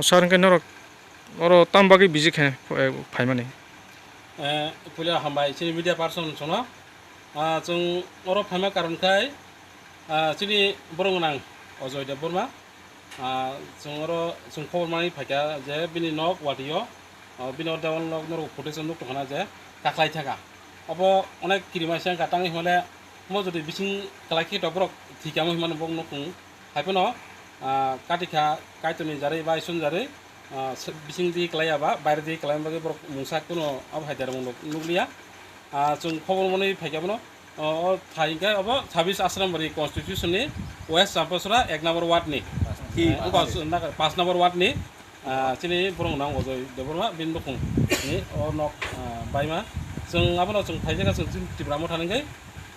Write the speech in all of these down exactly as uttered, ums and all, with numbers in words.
Sir, hwnkhe norok oro tam bagwi busy khe, eh, phaimani? Eh, puila hambai chini media person sono. Ah, chwng oro phaima karon khai, ah, chini borok gwnang Ajoy Debbarma. Ah, chwng oro chwng khobor manwi phaikha je bini nok watio, ah, bini oro dewal nok norok footage nuk tongkhana je kaklai thaka. Obo onek kirimaisa wngkha, tangwi hwnle mo jodi bising kwlai khe to borok thwikha mo hinmano bo nukung. Haiphano, ah, katikha Kaitorni jarwi bai sumjarwi, ah, se-, bising di kwlaiya ba, baire di kwlaima bagwi borok mungsa kuno abo hai dermung nuk-, nukliya. Ah, chwng khobor manwi phaikha bono, o, o thai hwnkhe abo sabis Ashram Bari constitution ni West Champasora ek number ward ni, eh, wngkha, na, paanch number ward ni, ah, chini borok nang Ajoy Debbarma bini nukhung ni o nok, ah, baima. Chwng abono chwng phaijak kha chwng chini Tipra Motha ni hwnkhe,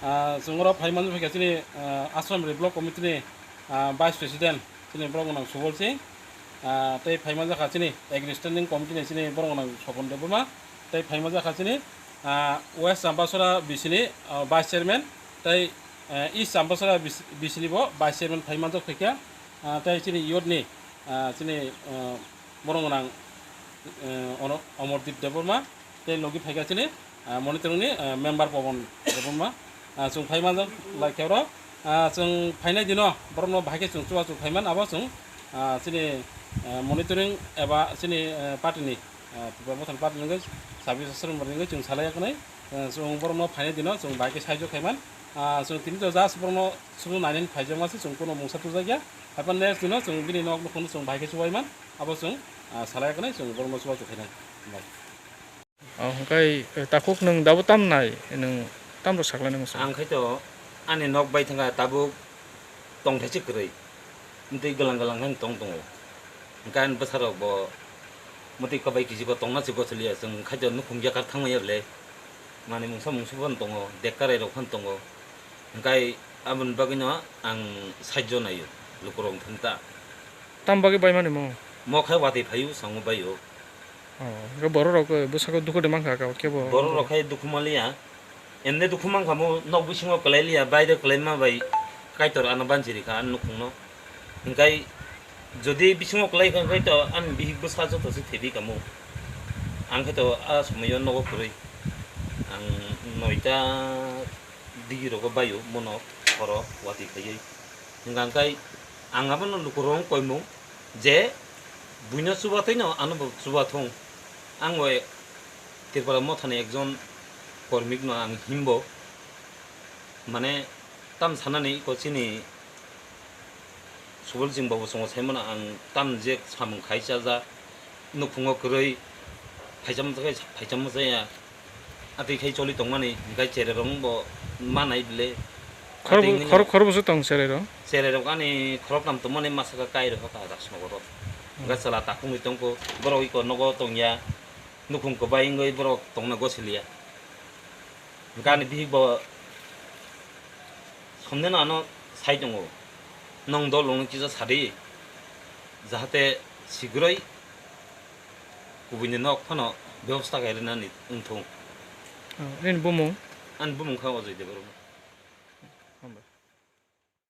ah, chwng oro phai manwi phaikha chini, ah, Ashram Bari block committee ni, ah, vice president chini borok nang Subol Singh, ah, tei phai manjakha chini agri standing committee ni chini borok nang Sopon Debbarma, tei phai manjakha chini, ah, West Champasora B C ni, ah, vice chairman, tei, eh, East Champasora B C ni bo vice chairman phai manjak phaikha, ah, tei chini youth ni, ah, chini, ah, borok nang, eh, Ono-, Omordeep Debbarma, tei logi phaikha chini, ah, monitoring ni, ah, member Pobon Debbarma. Ah, chwng phai manjak lai khe oro, ah, chwng phainai dino borokno bahai khe chwng chubachu phaiman abo chwng, ah, chini, ah, monitoring eba chini, ah, party ni, ah, Tipra Motha ni party ni wngwi sabis Ashram Bari ni wngwi chwng salai yaknai, ah, chwng borokno phainai dino chwng bahai khe saijo khaiman. Ah, chwng tini to just borokno sudu nainani phaijakma se chwng kuno mungsa tujakya. Haiphano next dino chwng bini nok nukhungno chwng bahai khe chubaiman abo chwng, ah, salai yaknai chwng borokno chubachu khainai. Bai. Oh, hwnkhe, eh, takhuk nwng dabo tam nai, nwng tam rw sakla nang sa? Ang khai to ani nok bai thangkha tabuk tongthai se kwrwi. Amtwi gwnang gwnang khe tong tongo. Hwnkhe ani bwsarok bo mwtwi kwbai kisi bo tongna se gotholiya, chwng khai to nukhung yakar thangmaya le. Manwi mungsa mungsu phano tongo, dekkarai rok phano tongo. Hwnkhe aboni bagwino ang saijo naio lukurok thangta. Tam bagwi bai mani mo? Mo khai watwi phaio, sango baio. Oh, hwnkhe borok rok, eh, bwsako dukhu de mankha, kebo? Borok rok khai dukhu manliya. Emne dukhu mankha mo, nok bisingo kwlai liya, baire kwlaima bai Kaitor ano banchi rikha, ano nukhungno. Hwnkhe jodi bisingo kwlai kha, hwnkhe to ani bihik bwsa joto se thebi kamo. Ang khe to a somoyo nogo kwrwi. Ang noita digi rogo baio, bono horo watwi phaiwi. Hwnkha hwnkhe ang abono lukurok koimung je buino chubatwi no ano bo chubathung. Ang bai Tripura Mothani ekjon kormik no ang himbo. Mane tam sanani iko chini Subol Singh babu songo saimano ang tam je samung khai chaja, nukhungo kwrwi, phaisa mwchai, phaisa mwchaya, atwi khai choli tongmani, hwnkhe cherai rok bo manai bile. Khorok, atwi hwnwi khorok, khorok bwswk tong cherai rok? Cherai rok ani khorok tam tongmani masa khe kai rok kha das nogo rok. Hmm. Hwnkhe chwla takhungwi tongkho, borok iko nogo tongya, nukhung kwbai wngwi borok tongna gosiliya. Hwnkhe ani bihik bo somneno ano sai tongo, "Nwng dol rokno kisa sadi, jahate sigroi kubuini nok phano bebosta khe rinani wngthung." Oh, nini bumung? Ani bumung kha Ajoy Debbarma.